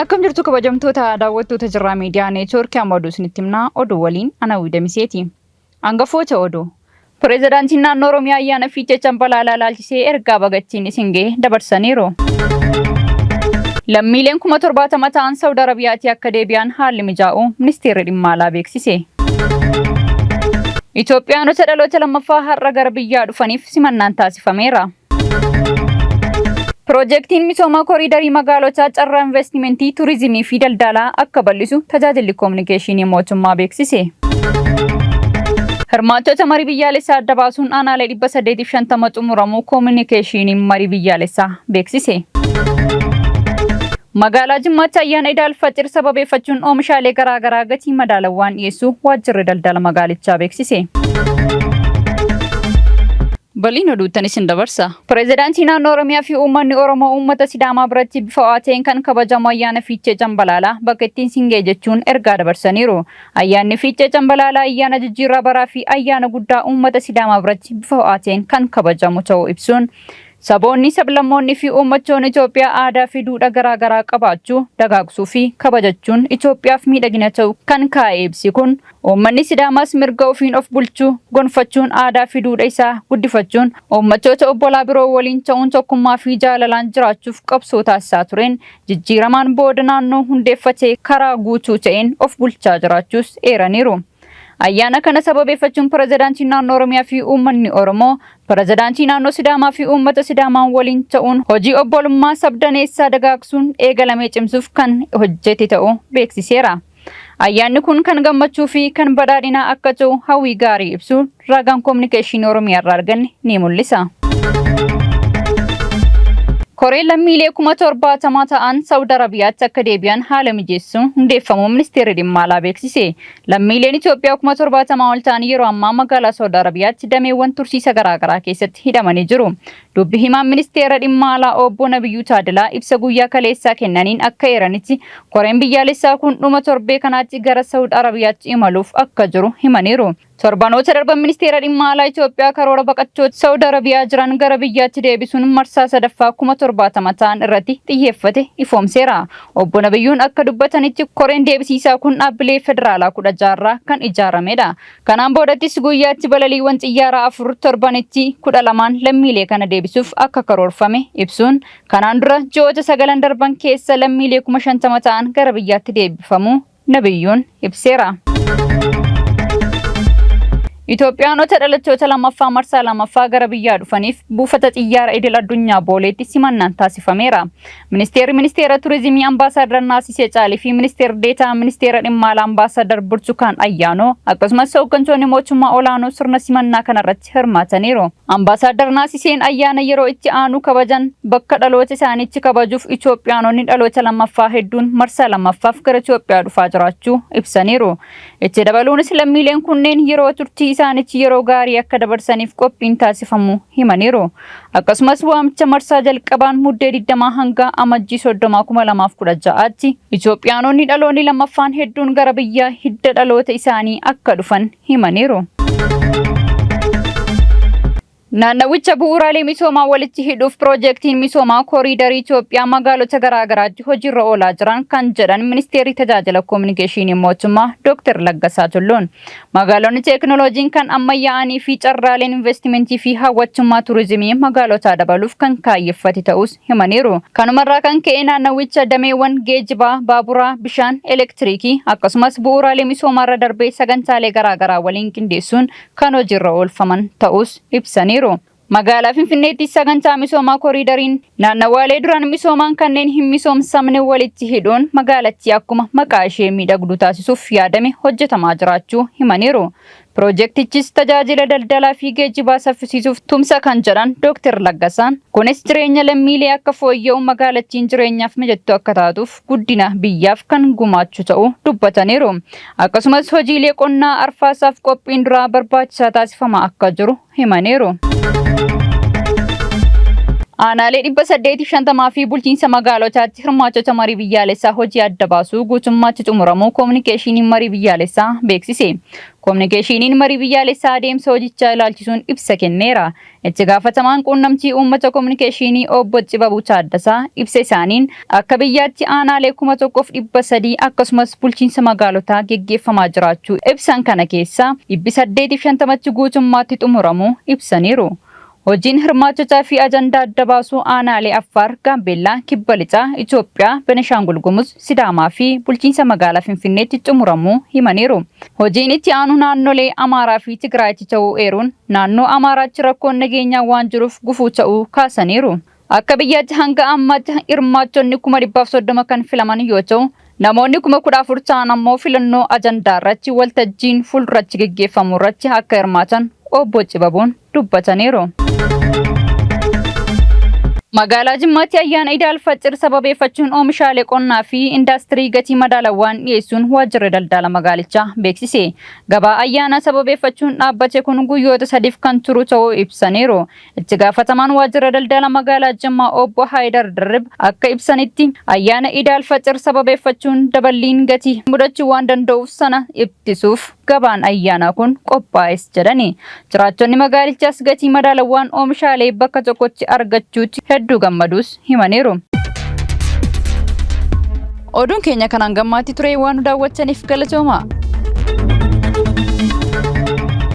Akkam jirtu kabajamtoota daawwattoota Jirraa Miidiyaa Neetwoorkii, amma oduu isinitti himnaa, oduu waliin ana Damiseeti. Hangafoota oduu. Pireezidaantiin naannoo Oromiyaa ayyaana Fiichee Cambalaalaa ilaalchisee ergaa bagattiin isin ga'e dabarsaniiru. Lammiileen 70,000 ta'an Saawud Arabiyaatii akka deebi'an haalli mijaa'uu ministeerri dhimma alaa beeksise. Itoophiyaanota dhaloota lammaffaa har'a gara biyyaa dhufaniif simannaan taasifameera. Piroojeektiin misoomaa koriidarii magaalotaa carraa investimentii, turizimii fi daldalaa akka bal'isu tajaajilli koominikeeshinii mootummaa beeksise. Hirmaattota marii biyyaalessaa adda baasuun aanaalee 850 xumuramuu koominikeeshiniin marii biyyaalessaa beeksise. Magaalaa Jimmaatti ayyaana Idaal Faxir sababeeffachuun oomishaalee garaagaraa gatii madaalawaan dhiyeessuu waajjirri daldala magaalichaa beeksise. Bal'ina oduuttan isin dabarsa. Pireezidaantii naannoo Oromiyaa fi uummanni Oromoo uummata Sidaamaa biratti bifa ho'aa ta'een kan kabajamu ayyaana Fiichee Cambalaalaa bakka ittiin singee jechuun ergaa dabarsaniiru. Ayyaanni Fiichee Cambalaalaa ayyaana jijjiirraa baraa fi ayyaana guddaa uummata Sidaamaa biratti bifa ho'aa ta'een kan kabajamu ta'uu ibsuun, saboonni, sablammoonni fi uummattoonni Itoophiyaa aadaa fi duudhaa garaagaraa qabaachuu, dagaagsuu fi kabajachuun Itoophiyaaf miidhagina ta'u kan kaa'e ibsi kun, uummanni Sidaamaas mirga ofiin of bulchuu gonfachuun aadaa fi duudha isaa guddifachuun uummattoota obbolaa biroo waliin ta'uun tokkummaa fi jaalalaan jiraachuuf qabsoo taasisaa tureen jijjiiramaan booda naannoo hundeeffatee karaa guutuu ta'een of bulchaa jiraachuus eeraniiru. Ayyaana kana sababeeffachuun pirezidaantiin naannoo Oromiyaa fi uummanni Oromoo pirezidaantii naannoo Sidaamaa fi uummata Sidaamaan waliin ta'uun hojii obbolummaa sabdaneessaa dagaagsuun eegalamee cimsuuf kan hojjete ta'uu beeksiseera. Ayyaanni kun kan gammachuu fi kan badhaadhinaa akka ta'u hawwii gaarii ibsuun ragaan koominikeeshinii Oromiyaa irraa arganne ni mul'isa. Koreen lammiilee 70,000 ta'an Saawud Arabiyaatti akka deebi'an haala mijeessuun hundeeffamuu ministeerri dhimma alaa beeksise. Lammiileen Itoophiyaa 70,000 ol ta'an yeroo ammaa magaalaa Saawud Arabiyaatti dameewwan tursiisa garaagaraa keessatti hidhamanii jiru. Dubbi himaan ministeera dhimma alaa obbo Nabiyyuu Taadalaa ibsa guyyaa kaleessaa kennaniin akka eeranitti, koreen biyyaalessaa kun dhuma torbee kanaatti gara Saawud Arabiyaatti imaluuf akka jiru himaniiru. Torbanoota darban ministeera dhimma alaa Itoophiyaa karoora baqattoota Saawud Arabiyaa jiran gara biyyaatti deebisuun marsaa sadaffaa 70,000 ta'an irratti xiyyeeffate ifoomseera. Obbo Nabiyyuun akka dubbatanitti, koreen deebisiisaa kun dhaabbilee federaalaa 16 kan ijaaramedha. Kanaan boodattis guyyaatti balaliiwwan xiyyaaraa 4, torbanitti 12 lammiilee kana deebisuuf akka karoorfame ibsuun, kanaan dura ji'oota sagalan darban keessa lammiilee 50,000 ta'an gara biyyaatti deebifamuu Nabiyyuun ibseera. Itoophiyaanota dhalattoota lammaffaa marsaa lammaffaa gara biyyaa dhufaniif buufata xiyyaara idil addunyaa Booleetti simannaan taasifameera. Ministeerri Ministeera Turizimii Ambaasaadar Naasisee Caalii fi Ministeerri Deetaa Ministeera Dhimma Alaa Ambaasaadar Burtukaan Ayyaanoo akkasumas hooggantoonni mootummaa olaanoo sirna simannaa kanarratti hirmaataniiru. Ambaasaadar Naasiseen ayyaana yeroo itti aanu kabajan bakka dhaloota isaaniitti kabajuuf Itoophiyaanonni dhaloota lammaffaa hedduun marsaa lammaffaaf gara Itoophiyaa dhufaa jiraachuu ibsaniiru. Itti dabaluunis lammiileen kunneen yeroo turtii isaaniitti yeroo gaarii akka dabarsaniif qophiin taasifamuu himaniiru. Akkasumas waamicha marsaa jalqabaan Muddee 20 hanga Amajjii 30 2016tti Itoophiyaanonni dhaloonni lammaffaan hedduun gara biyya hidda dhaloota isaanii akka dhufan himaniiru. Naannawicha bu'uuraalee misoomaa walitti hidhuuf piroojeektiin misoomaa koriidarii Itoophiyaa magaalota garaagaraatti hojiirra oolaa jiran kan jedhan ministeerri tajaajila koominikeeshinii mootummaa Dr. Laggasaa Tulluun, magaalonni teekinooloojiin kan ammayyaa'anii fi carraaleen investimentii fi hawwattummaa turizimii magaalotaa dabaluuf kan kaayyeffate ta'us himaniiru. Kanumarraa kan ka'e naannawicha dameewwan geejjibaa, baaburaa, bishaan, elektiriikii akkasumas bu'uuraalee misoomaarra darbee sagantaalee garaagaraa waliin qindeessuun kan hojiirra oolfaman ta'us ibsaniiru. Magaalaa Finfinneetti sagantaa misoomaa koriidariin naannawaalee duraan misoomaan kanneen hin misoomsamne walitti hidhuun magaalattii akkuma maqaa ishee miidhagduu taasisuuf yaadame hojjetamaa jiraachuu himaniiru. Piroojeektichis tajaajila daldalaa fi geejjibaa saffisiisuuf tumsa kan jedhan Dr. Laggasaan, kunis jireenya lammiilee akka fooyya'u, magaalattiin jireenyaaf mijattuu akka taatuuf guddina biyyaaf kan gumaachu ta'uu dubbataniiru. Akkasumas hojiilee qonnaa arfaasaaf qophiin duraa barbaachisaa taasifamaa akka jiru himaniiru. Aanaalee 850 fi bulchiinsa magaalotaatti hirmaattota marii biyyaalessaa hojii adda baasuu guutummaatti xumuramuu koominikeeshiniin marii biyyaalessaa beeksise. Kominikeeshiniin marii biyyaalessaa adeemsa hojichaa ilaalchisuun ibsa kenneera. Itti gaafatamaan quunnamtii uummata kominikeeshinii obbo Xibabuu Taaddasaa ibsa isaaniin akka biyyaatti aanaalee 1300 akkasumas bulchiinsa magaalotaa geggeeffamaa jiraachuu ibsan kana keessaa 850tti guutummaatti xumuramuu ibsaniiru. Hojiin hirmaattotaa fi ajandaa adda baasuu aanaalee Affaar, Gaambeellaa, Kibba Lixaa, Itoophiyaa, Benishaangul Gumuz, Sidaamaa fi bulchiinsa magaalaa Finfinneetti xumuramuu himaniiru. Hojiin itti aanu naannolee Amaaraa fi Tigraayitti ta'uu eeruun naannoo Amaaraatti rakkoon nageenyaa waan jiruuf gufuu ta'uu kaasaniiru. Akka biyyaatti hanga ammaatti hirmaattonni 130,000 kan filaman yoo ta'u, namoonni 14,000 ta'an ammoo filannoo ajandaa irratti waltajjiin fuulduratti geggeeffamu irratti akka hirmaatan obbo Xibabuun dubbataniiru. Magaalaa Jimmaatti ayyaana Idaal Faxir sababeeffachuun oomishaalee qonnaa fi indaastirii gatii madaalawaan dhiyeessuun waajjirri daldala magaalichaa beeksise. Gabaa ayyaana sababeeffachuun dhaabbate kun guyyoota sadiif kan turu ta'uu ibsaniiru. Itti gaafatamaan waajjira daldala magaalaa Jimmaa obbo Haayidar Dirrib akka ibsanitti ayyaana Idaal Faxir sababeeffachuun daballiin gatii mudachuu waan danda'uuf sana ittisuuf gabaan ayyaanaa kun qophaa'es jedhani. Jiraattonni magaalichaas gatii madaalawaan oomishaalee bakka tokkotti argachuutti hedduu gammaduus himaniiru. Oduun keenya kanaan gammaatti ture waan nu daawwattaniif galatooma.